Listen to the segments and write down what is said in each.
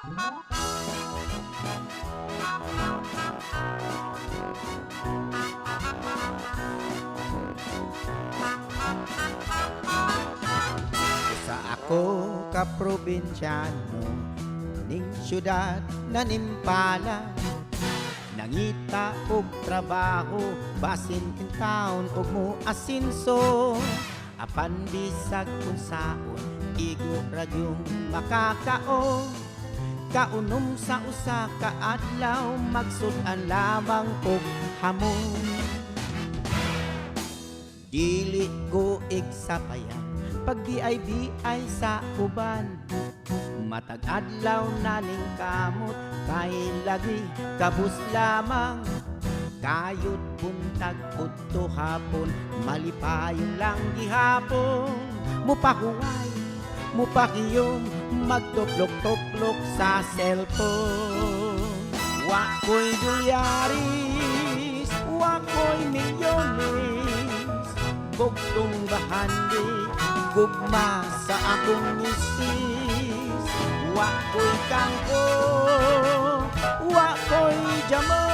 Sa ako ka probinsyano ning syudad na nimpala, nangita og trabaho basin in town og mo asinso, apan bisag unsaon igo ra gyung makakaon. Kaunom sa usa ka adlaw, magsud-an lamang og hamon. Dili ko igsapayan pag BIBI sa uban. Matag adlaw na ning kamot kay lagi kabus lamang. Kayod buntag udto hapon, malipayon lang gihapon. Mupahuway, mupakiyom, magtuplok-tuplok sa cellphone. Wa ko'y dolyaris, wa ko'y milyones, bugtong bahandi, gugma sa akong misis. Wa ko'y kangko, wa ko'y jamo,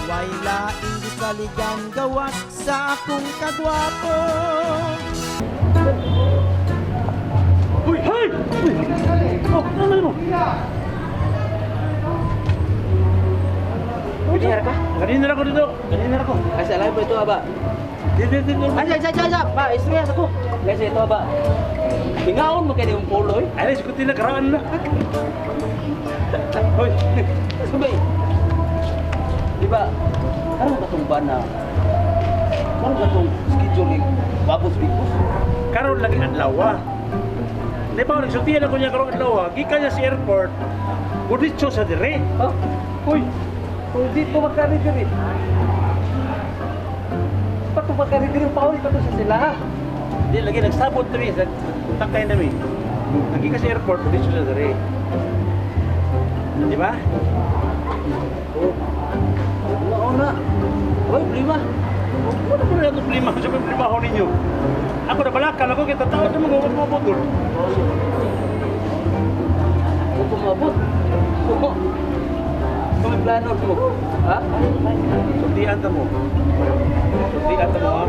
way laing gisaligan gawas sa akong kagwapo. Uy, hey! Uy! Oh, ano mo? Kanina ka? Kanina ako dito. Kanina ako. Ay, sa live ito, aba. Dito, dito, dito. Ay, ay, ay, ay, ay, pa, istorya sa ko. Kasi ito, aba. Tingaon mo kayo yung polo, eh. Ay, sikutin na, karaan na. Hoy, Sabay. Di ba, karon katong ba na, karon katong scheduling, babos bigos. Karon lagi adlaw ah. Di ba, nagsultihan ako niya karon adlaw ah. Gikan niya sa airport. Guditso sa dire. Ha? Uy, kung di ko magkari-diri. Pato magkari-diri, pauli pa to sa sila, ha? Di lagi nagsabot kami, nagtakay nami. Nagi ka sa airport, guditso sa dire. Di ba? Oh. Oo na. Uy, problema. Wala mo na itong problema sa problema ko ninyo. Ako na balakal ako, kita tao sa mga mabubugol. Huwag kumabot. Kung may plano mo. Ha? Sultian ta mo. Sultian ta mo ha.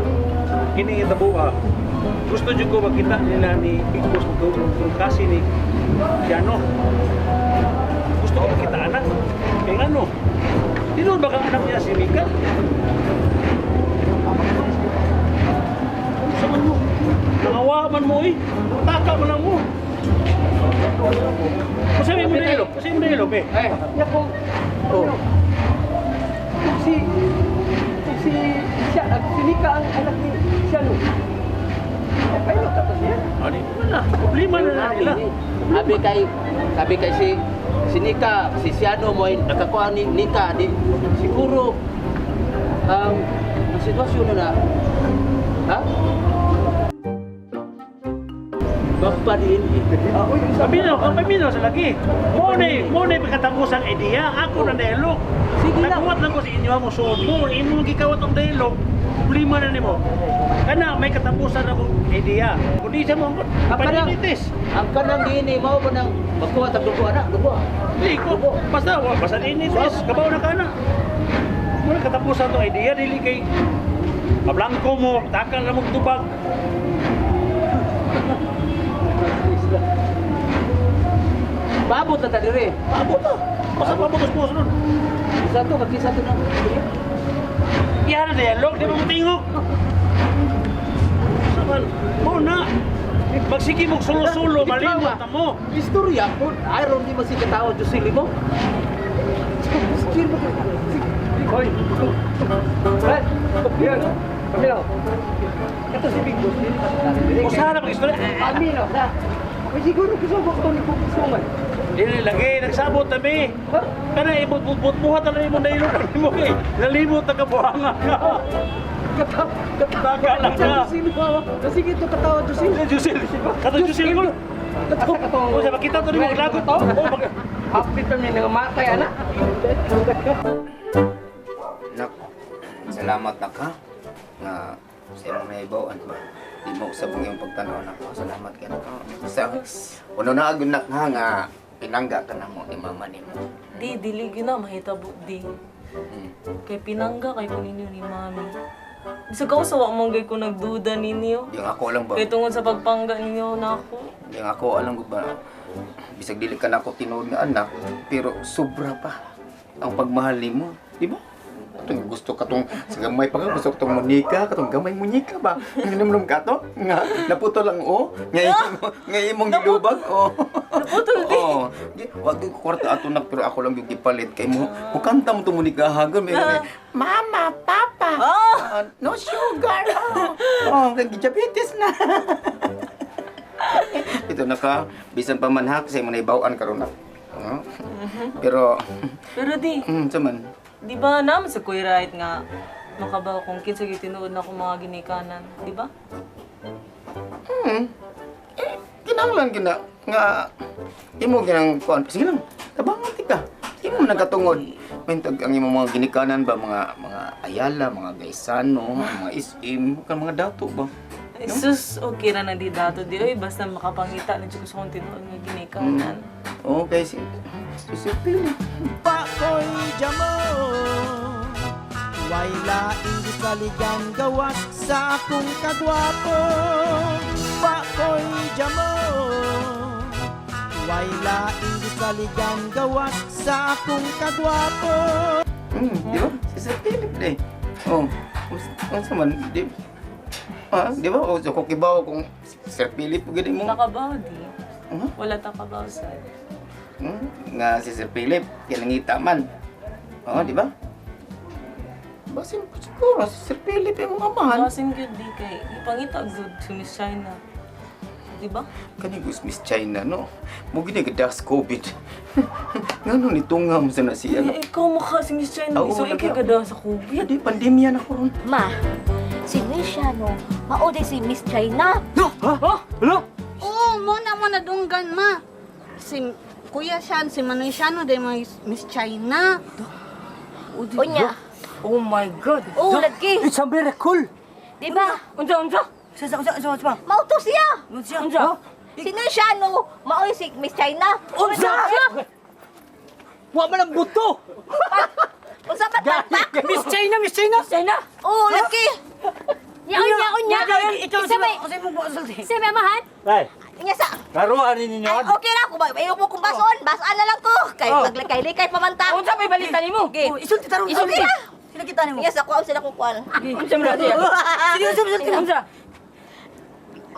Kini nga tabo ha. Gusto jud ko makita nila ni Big Boss kung kasi ni Piano. Gusto ko makita anak. Kaya ano? Tinuod ba kang anak niya si Mika? Ano sa man mo? Nangawa man mo eh. Taka man lang mo. Kusa mo na ilo. Kusa mo na ilo, be. Eh, ya kung oh. Kung si siya, si Nika ang anak ni Siano. Eh, paano tapos niya? Ano wala. Problema na na nila. Sabi kay si Nika, si Siano mo ay nakakuha ni Nika di siguro ang sitwasyon na na ha? Magpadiin. Paminaw, ang paminaw sa lagi. Mo na pagkatapos ang idea. Ako na dialog. Sige lang. Nagkuwat lang ko sa inyo mo suod mo. Imo gikawat ang dialog. Problema na nimo. Kana may katapusan akong idea. Kung di siya mo Ang kanang- paninitis. Ang kanang dini mao ba nang magkuha tag dugo anak, dugo. Di ko basta wa basta ninitis. Kabaw na kana. Mo na katapusan tong idea dili kay mablangko mo, takal na mong tubag. Paabot na ta dire. Paabot ta. Basta paabot sa puso nun. Isa to kakisa to na. Iyan na dialog, di ba mo tingog? Saman, mo na. Magsige mong sulo-sulo, malimot na mo. Istorya ko, iron di ba si katawa Josely mo? Hoy! Brad! Yan! Paminaw! Ito si Big Boss, dili pa sa dili. Usaha na mag-istorya. Paminaw na! Ay, siguro gusto ko ito ni Kukusuman. Dili lagi, nagsabot kami. Kana ibot-bot-buhat na mo nailog mo kay. Nalimot na kabuhanga ka. Katawa! Taka lang ka. Josely ba? Kasi ito katawa Josely. Jusil. Kato Jusil ko. Katawa! O sa makita to nimo lagot. Oh, Hapit pa mi nga matay anak. Nak, salamat nak ha. Nga sa imong nahibaw-an ba. Di mo usab ang iyong pagtanaw nak. Salamat kay nak. Sa uno na agud nak ha nga Pinangga ka na mo ni mama nimo. Di, dili gyud na mahitabo di. Kay pinangga kay ko ninyo ni mami. Bisag ako sa wa man gay ko nagduda ninyo. Yung ako lang ba? Kay tungod sa pagpangga ninyo nako. Yung ako alam ko ba, bisag dili ka na ako tinuod nga anak, pero sobra pa ang pagmahal nimo, di ba? Katong gusto katong sa gamay pa ka, gusto katong munika, katong gamay munika ba? Nginom ka to? Nga, naputol ang o, nga imong gilubag, o. Naputol di. Oo. Di, wag ko kwarta ato nak, pero ako lang yung gipalit kay mo. Mukanta mo to munika hagon, may Mama, Papa, Ah! no sugar. Oh, oh kay diabetes na. Ito na ka, bisan pa man hak, sa imo naibaw-an karon na. Oh. Pero, Pero di, sa man. di ba naman sa kuy right nga makabaw kung kinsa gyud tinuod na akong mga ginikanan, di ba? Eh, kinahanglan gina nga imo ginang kuan. Sige lang, tabangan ti ka. Imo man nagkatungod. Mintag ang imong mga ginikanan ba mga mga Ayala, mga Gaisano, mga SM, kan mga dato ba? Ay, sus, okay ra na di dato di oy basta makapangita na jud ko sa akong tinuod nga ginikanan. Okay, si si Sir Philip. Pakoy jamo. Way laing gisaligan gawas sa akong kagwapo. Pakoy jamo. Way laing gisaligan gawas sa akong kagwapo. Di ba? Si Sir Philip eh. Oh, unsa man di Ah, di ba? O, so, kung kibaw kung Sir Philip gid mo. Nakabaw di. Huh? Wala ta kabaw sa. Nga si Sir Philip, kinangita man. Oo, di ba? Basin ko siguro si Sir Philip yung mga amahan. Basin gyud di kay ipangita gyud si Miss China. Di ba? Kani gusto Miss China, no? Mo gini gadas COVID. Ngano ni tunga mo sa na siya, no? Eh, ikaw mukha si Miss China. Oo, So, lagi ikaw ako. ka daw sa COVID. Di, pandemya na ko ron. Ma, si Miss Shano, mao si Miss China. Oo, mo na mo nadunggan ma. Si Kuya Shan, si Manoy Shano, di mo Miss China. Unya. Oh my God. Oo, lagi. It's a miracle. Di ba? Unsa, unsa? Sa sa sa sa sa. Mao to siya. Unsa? Si Miss Shano, mao si Miss China. Unsa? Wa man ang buto. Unsa ba taktak? Miss China, Miss China. Miss China. Oo, lagi. Nya, unya, unya. Ikaw Isa may, kasi mo bukasulti. isa may amahan? Ay, Unya sa laruan ninyo. Ay, okay ra ko ba? Ayaw mo kung bason, basan na lang ko. Kay maglikay-likay pa man ta. Unsa may balita nimo? Okay. Oh, isulti tarong. Isulti. Sino kita nimo? Yes, ako ang sila kong kuan. Unsa man siya? Sige, unsa unsa. Unsa?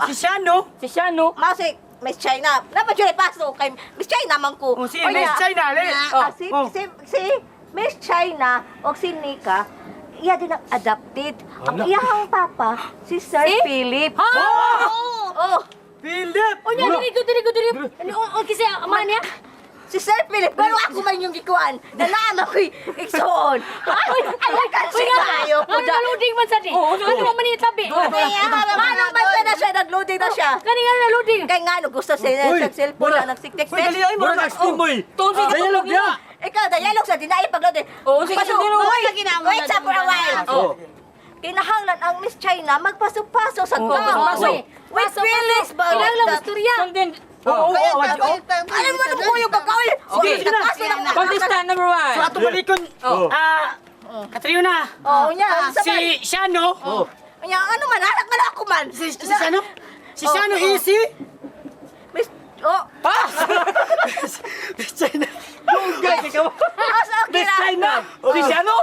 Si Shano. Si Shano. Mao si Miss China. Dapat yun ipaso kay Miss China man ko. Oh, si Unya, Miss China, ali. Ah, si, Oh. si, si Miss China o si Nika, iya din ang adopted. Ang iyahang papa, si Sir Philip. Ha? Oh, Philip. Unya, dili ko, dili ko, dili. Ano, o, kasi amahan niya? si Sir Philip, pero ako man yung gikuan. Nalaan ako'y igsoon. Ay, ay, kasi kayo ko Ano da. na-loading man sa di? Ano man ni tabi? Ano man siya na siya, nag-loading na siya. Kani nga na-loading. Kay nga, no, gusto siya sa cellphone na nagsiktik. Uy, dali ay mo. Murag steam boy. Tunsi ka Dialog niya. Ikaw, dialog sa dinaay pag-loading. Oo, sige, Paso- sige, Wait, wait sa for a while. Oh. Kinahanglan ang Miss China magpaso-paso sa Oo, tao. paso-paso. With feelings ba? Kailangan lang istorya. Sundin. Oo, oo, oo. Alam mo na po yung pagkaul. Sige. Nakaso na Contestant number 1. So ato balikon. Oh. Ah, Katriona. Oo, niya. Si Shano. Oh. Niya, ano man, anak man ako man. Si si Shano. Si Shano Oh, oh. easy. Miss, oh. Miss China. Dugay kay ka. Ah, so okay Miss ra. China. Si Shano.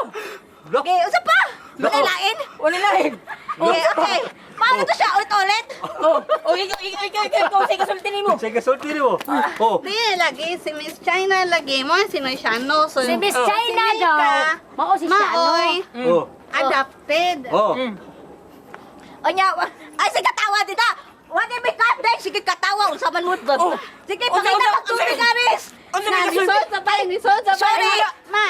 Okay, usa pa. Wala lain. Wala lain. Okay, okay. Paano to siya ulit-ulit? Oh, oh, ikaw, ikaw, ikaw, ikaw, ikaw, sige, sulti nimo. Sige, sulti nimo. Oh. Di, lagi, si Miss China lagi mo, si Noy Shano. So, Si Miss China si Nika, daw. Mao si Shano. Maoy, Oh. adopted. Oh. O niya, ay, sige, katawa din na. Wala may cut Sige, katawa. Unsa man mo. Sige, Unsa, pakita unsa, pag tubig, Aris. Unsa Na, may kasulti? nisod sa bay, nisod sa bay. Sorry. Ma,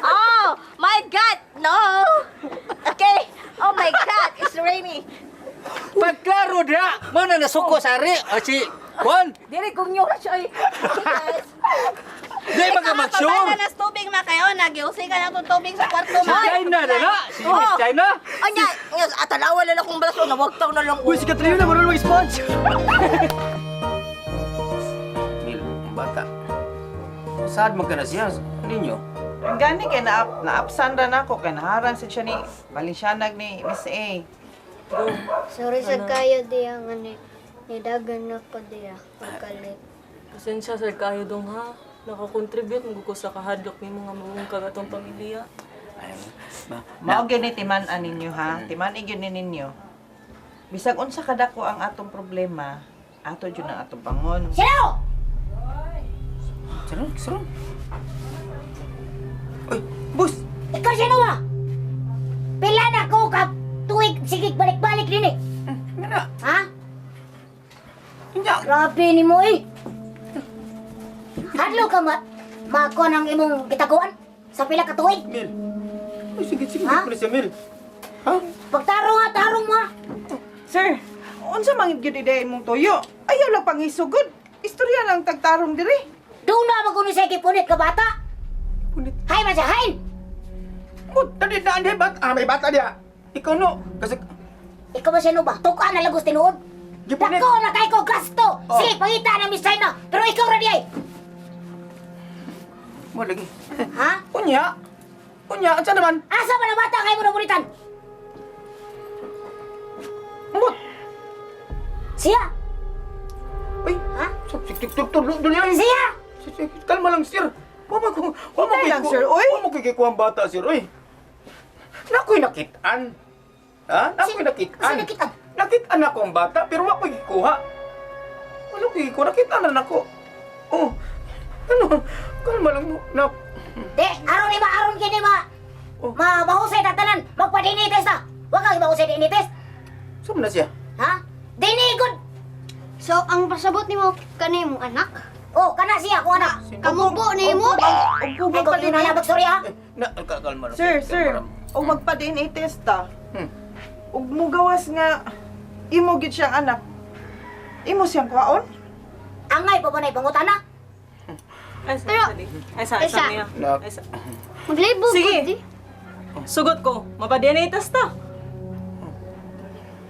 Oh, my God. No. Okay. Oh my God, it's raining. Pagklaro dia, mo na nasuko sa ari. O si Juan, Dili kung nyo siya ay. Guys. di mga magsure. Pabala na tubig ma kayo, nagiusi ka na itong tubig sa kwarto Si ma. China na na. Si Miss China. Anya, atalawa na lang kong baso, nawagtaw na lang ko. Uy, si Katriona, marunong mag-sponge. Mil, ang bata. Sad man ka na siya. Ninyo? Ang gani kay na naapsan ra nako kay naharang sa siya ni Balinsyanag ni Miss A. Sorry sa kayo diya nga ni nidagan ako diya pagkalit. Pasensya sir kayo dong ha. Nakakontribute mo ko sa kahadlok ni mga mabungkag atong pamilya. Ay, ma, Mao gyud ni timan-an ninyo ha. Timan-i gyud ni ninyo. Bisag unsa kadako ang atong problema, ato jud ang atong bangon. Sino? Saron, saron. Uy, boss! Ikaw sino ba? Pila na ko ka tuig sige balik-balik din eh. Nga na. Ha? Inya. Grabe ni mo eh. Hadlo ka ma makuha ng imong gitaguan sa pila ka tuig. Mil. Uy, sige, sige. Ha? Ha? Siya, Mil. Ha? Pagtarong ha, tarong mo ha. Sir, unsa man gyud ideya imong tuyo? Ayaw lang pangisugod. Istorya lang tagtarong diri. Doon na maguno sa gipunit ka bata. Punit. Hay man siya, hain! Oh, dali na, ande, bat. Ah, may bata diya. Ikaw no. Kasi, Ikaw ba siya no ba? Tukaan na lagos tinuod. Gipunit. Dako na kay ko gasto. Oh. Sige, pangita na Miss China. Pero ikaw ra di ay. Mo lagi. Ha? Unya. Unya, unsa naman? Asa man ang bata kay mo nabunitan? Mbot. Siya. Uy. Ha? Duli. Siya. Kalma lang, sir. Wa man ko, wa man Hinay lang, sir, oy. Wa man ko kikuha ang bata, sir, oy. Nakoy nakitaan. Ha? Nakoy nakitaan. Asa nakitaan? Nakitaan ako ang bata, pero wa ko gikuha. Wala ko gikuha, nakitaan na nako. Oh. Ano? Kalma lang mo. Nak. Di, aron ni ba aron kini ma. Oh. Ma mahusay ta tanan, magpa-DNA test ta. Wa kang mahusay DNA test. Saan na siya? Ha? Dini good. So ang pasabot nimo kani imong anak? Oh, kana siya ko anak. Kamubo nimo? Ug Ay kung ko magpa-DNA na sorry ha. Eh, na, kalma lang. Sir, sir, og magpa-DNA test ta. Ug mugawas nga imo gyud siyang anak. Imo siyang kuhaon? Angay pa ba na ipangutana? Ay, sa, Pero- sa, di. Ay, sa, Ay, sa, sa. niya. Nak. Ay, sa. Maglibog Sige. gud di. Sugot ko, mapa-DNA test ta.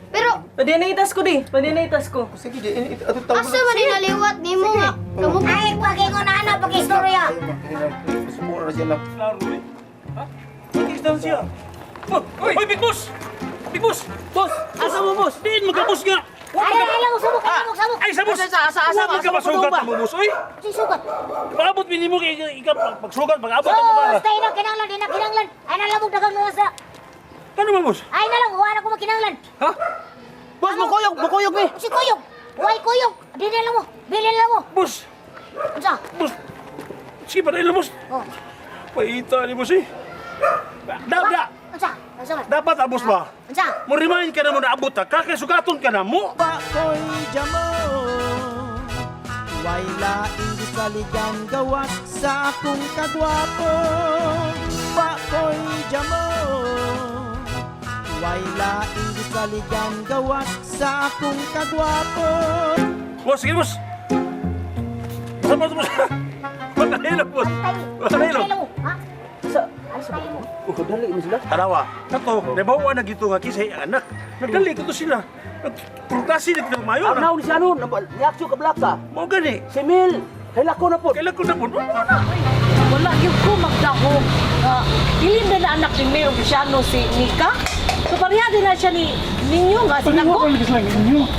Pero Pa-DNA test ko di. Pa-DNA test ko. Sige, di, ato tawag asa man ni naliwat nimo nga kamubo? Ay pagingon na ana pag-istorya. Sumura na siya na. Klaro eh. Ha? Bakit siya? Oh, Uy, Big Boss! Big Boss! Boss, asa mo boss? Diin mo ka, boss nga! Ay, ay, ay, sabok, ay, sabok. Ay, sa boss! Asa, asa, asa, Huwag ka asa, masugat ba? mo, boss, oy! Susugat. Paabot minimo kay ikaw pagsugat, pag-abot mo ba? Sus, tayo na kinanglan, di na kinanglan. Ay nalamog dagang nuwas na. Ano ba, boss? Ay na lang, wala ko makinanglan. Ha? Boss, mukuyog, mukuyog mi. Si Kuyog, way Kuyog. Di na lang mo, bili na lang mo. Boss! Unsa? Boss! Sige, patay lang, boss. Oh. Paita ni boss, eh. Da, da! Unsa? Unsa man? Dapat, ah, boss ba? Unsa? Mo remind ka na mo na abot, ha? Kakasugaton ka na mo! Wa ko'y jamo. Way laing gisaligan gawas sa akong kagwapo. Wa ko'y jamo. Way laing gisaligan gawas sa akong kagwapo. Boss, sige, boss! Boss, boss, boss! Patay lang, boss! Patay lang! Mo, ha? Sa, Alis tayo mo. dali mo sila. Tarawa, kato, nabawa na gito nga kisay ang anak. Nagdali ko to sila. Nagprotasi na kita mayo na. Arnaw ni siya nun, niaksyo ka blaka. Mao gani. Si Mil, kaila ko na po. Kailan ko na po? Wala na. Wala gyud ko magdahom. Dili na na anak ni Mayor Luciano si Nika. So pareha din na siya ni ninyo nga si Nako.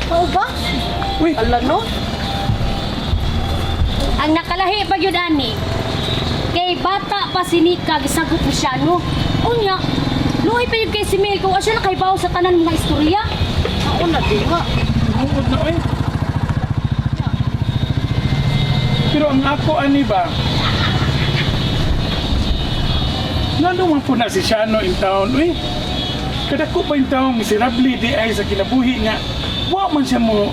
Mao ba? Uy. Ala no. Ang nakalahi pa yun ani, kay bata pa si Nika, gisagot ni siya, no? Unya, luoy pa yun kay si Mel, kung asya nakaibaw sa tanan mga istorya. Ako na di nga. Bukod na eh. Pero ang ako ani ba? Ngano man po na si Shano in town, uy. Kadako pa in town, miserable di ay sa kinabuhi nga. Wa man siya mo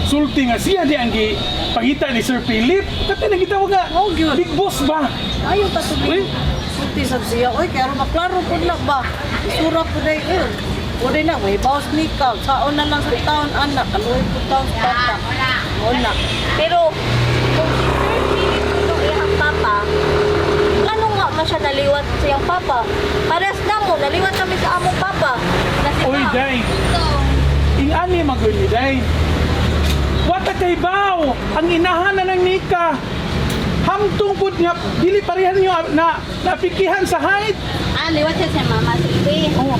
sulti nga siya di ang gi pangita ni Sir Philip. Kati nagitawa nga. Oh, gyud. Big boss ba? Ayaw ta tubig. Sulti sab siya. Oy, kay aron maklaro pud na ba? Isura pud ay eh. Pwede na, may bawas Nika. Saon na lang sa taon, anak. Kaluoy pud taon sa bata. Mao na. Pero, kung si Sir Philip kuno iyang papa, ngano nga man siya naliwat sa iyang papa? Parehas na mo, naliwat kami sa among papa. Na si Uy, Ma. day. Ingani magoy ni day. Wata kay baw, ang inahan na ng Nika. Ham Samtong pud nga dili parehan niyo na napikihan sa height. Ah, liwat siya sa mama si Oh.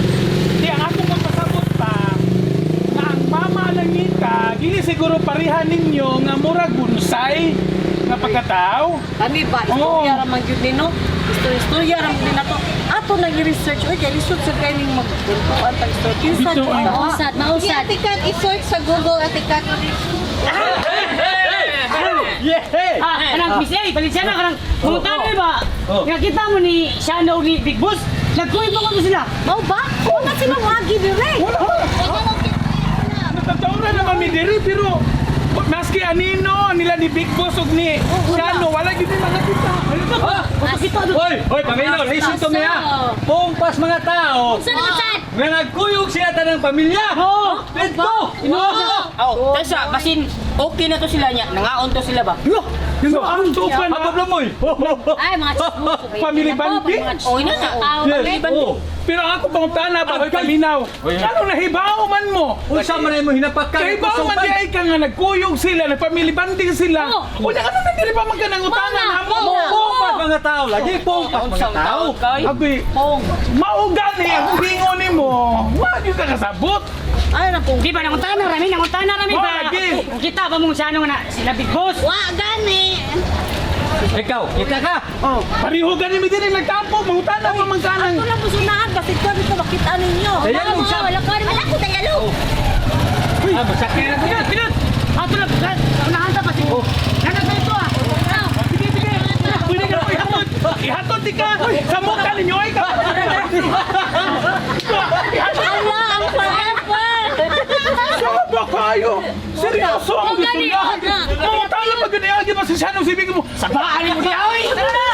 Di ang akong pagpasabot pa nga ang mama ng Nika dili siguro parehan ninyo nga murag gunsay nga pagkatao. Kami ba, istorya ra man gyud ni no? Istorya ra man na to. Ato nang i-research, oy, kay lisod sa kay ning magkuntuan tag istorya. Kinsa Bitaw, jud ay. ta? Mausad, mausad. Ate Kat, i-search sa Google, Ate Kat. Yeah. Ah, kanang Miss A, balik siya na kanang pangutana ba? Nga kita mo ni Shano ni Big Boss, nagkuwento ko sila. Mao ba? Wala sila wagi dire. Wala wala. Natatawra naman mi diri pero maski anino nila ni Big Boss ug ni Shano wala gyud mga kita. Hoy, hoy, paminaw, listen to me ha. Pumpas mga tao. Unsa naman sad? Nga nagkuyog siya tanang pamilya. Oo. Dito. Oh, tasa, basin okay na to sila niya. Nangaon to sila ba? So ang tupa na Pablo Ay, mga chismoso. Family bandit? Oh, ina na. Yes. Oh. Pero ako pangutana ba hoy paminaw. Ano nahibaw man mo? Unsa man ay mo hinapakan? Kahibaw man di ay ka nga nagkuyog sila, nagpamili banding sila. Oo. Unya ano na diri pa man ka nangutana Mauna, na mo? mauna. Pumpas mga tao lagi, pumpas mga tao. Agoy, mauga ni ang bingo nimo. Wa gyud ka kasabot. Ay na pong Di ba nangutana rami, nangutana rami Wala, ba? lagi. Kita ba mong Shano nga na sila Big Boss? Wa gani. Ikaw, kita ka. Oh, pareho gani mi diri nagtampo, mangutana pa man ka nang Ato lang musunahan kasi ko dito makita ninyo. Ayan mo siya. Wala ka Wala ko dayalo. Ah, masakit na Pinot, pinot. Ato lang, unahan ta pa si. Nana sa ito ah. Sige, sige. Pwede ka ihatod. Ihatod di ka. Sa mukha ninyo ay ka. Ihatod. Ala, ang forever. Saba kayo. Seryoso ang Oh, gani, gisulyahan. Mangutana pa gani agi pa sa siya sibig mo. Sabaan mo di oy. Tara na.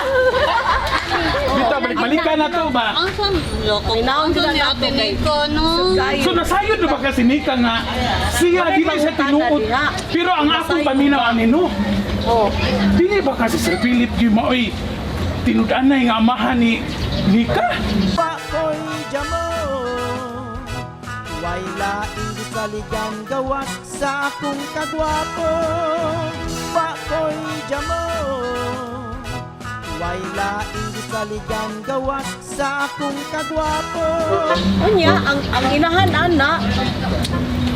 Dito balik-balikan na to ba. Ang sa loko. Ang sa ni Ate Nico, no? So nasayod na ba kasi Nika nga siya dili siya tinuod. Pero ang akong paminaw ani no. Oh. Dili ba kasi Sir Philip gyud maoy tinud-anay nga amahan ni Nika? Pakoy jamo. Way laing gisaligan gawas sa akong kagwapo. Pakoy jamo. Way laing gisaligan gawas sa akong kagwapo. Unya ang inahan ana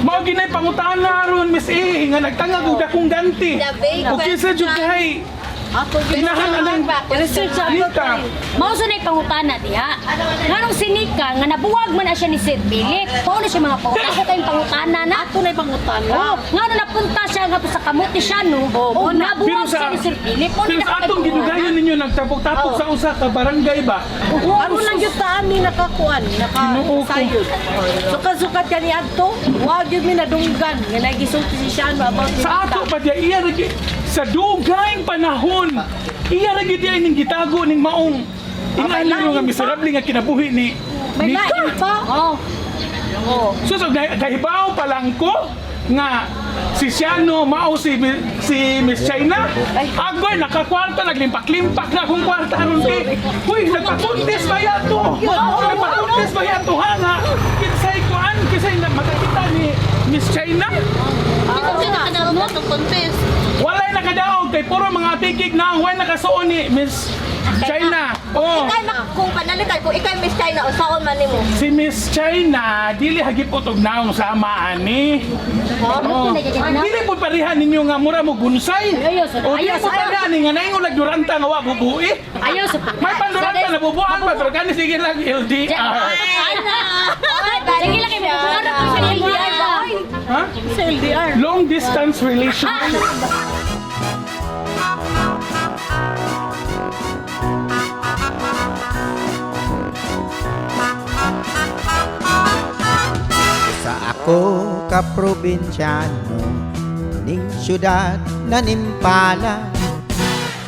Mao ginay pangutana ron Miss A nga nagtangag og dakong ganti. The big O kinsa jud kay ato inahan anang research sa ato. Nika. Mao sa pangutana diha. Nganong si Nika nga nabuwag man na siya ni Sir Philip. Mao na siya mga pangutana. Ako kayong pangutana na. Ato na pangutana. Oh, ngano napunta siya nga to sa kamot ni Shano. Oh, nabuwag siya ni Sir Philip. Mao pero na sa atong gidugayon ninyo nagtapok-tapok sa usa ka barangay ba? Aron lang gyud taan ni nakakuan, Ginoo ko. nakasayod. Sukat-sukat kani adto, wa gyud mi nadunggan nga nagisulti si Shano about ni Sa ato pa diya iya ra gyud- sa dugayng panahon iya ra gyud diay ning gitago ning maong ingani ro nga miserable nga kinabuhi ni May Nika. lain pa. Oh, So, so kahibaw pa lang ko nga si Siano mao si si Miss China. Agoy nakakwarta naglimpak-limpak na akong kwarta aron kay. Huy, nagpa-contest ba yato? Nagpa-contest ba yato ha nga? Kinsay kuan kinsay na makakita ni Miss China? Hindi siya nakadawag na itong contest. Walay nakadaog kay puro mga tikig na ang way nakasuon ni Miss China. Oh. Ikay kung panalitan kung ikay Miss China usaon man nimo. Si Miss China dili hagip og naong sama ani. Oh. Dili po parehan ninyo nga mura mo gunsay. Ayaw, sir. O dili Ayaw, po sir. parehan ni nga naingon lag duranta nga wa bubui. ayaw sa May panduranta na bubuan pa pero kani sige lang LDR. Sige lang kay bubuan na po sa LDR ba? Ha? Sa LDR. Long distance relationship. Sa ako ka probinsyano ning syudad na nimpala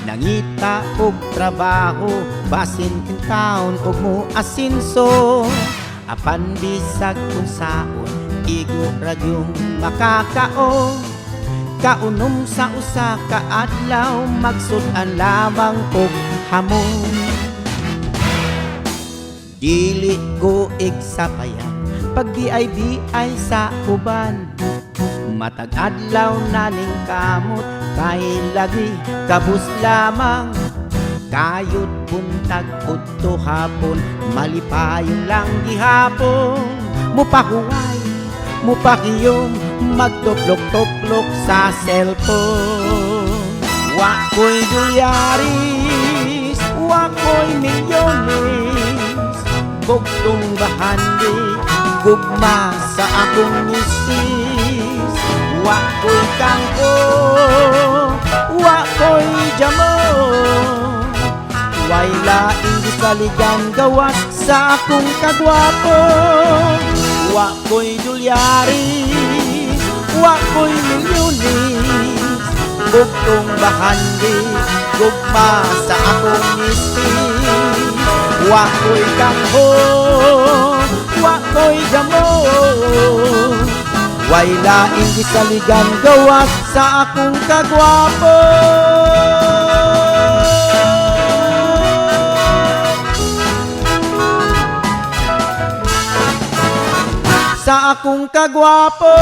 nangita og trabaho basin in town og mo asinso apan bisag unsaon igo ra gyung makakaon kaunom sa usa ka adlaw magsud-an lamang og hamon. Dili ko igsapayan pag BIBI sa uban. Matag adlaw na ning kamot kay lagi kabus lamang. Kayod buntag udto hapon, malipayon lang gihapon. Mupahuway, mupakiyom, magtuplok-tuplok sa cellphone. Wa ko'y dolyaris, wa ko'y milyones, bugtong bahandi, gugma sa akong misis. Wa ko'y kangko, wa ko'y jamon, way laing gisaligan gawas sa akong kagwapo. Wa ko'y dolyaris, wa ko'y milyones, bugtong bahandi, gugma sa akong misis. Wa ko'y kangko, wa ko'y jamon, way laing gisaligan gawas sa akong kagwapo. Sa akong kagwapo.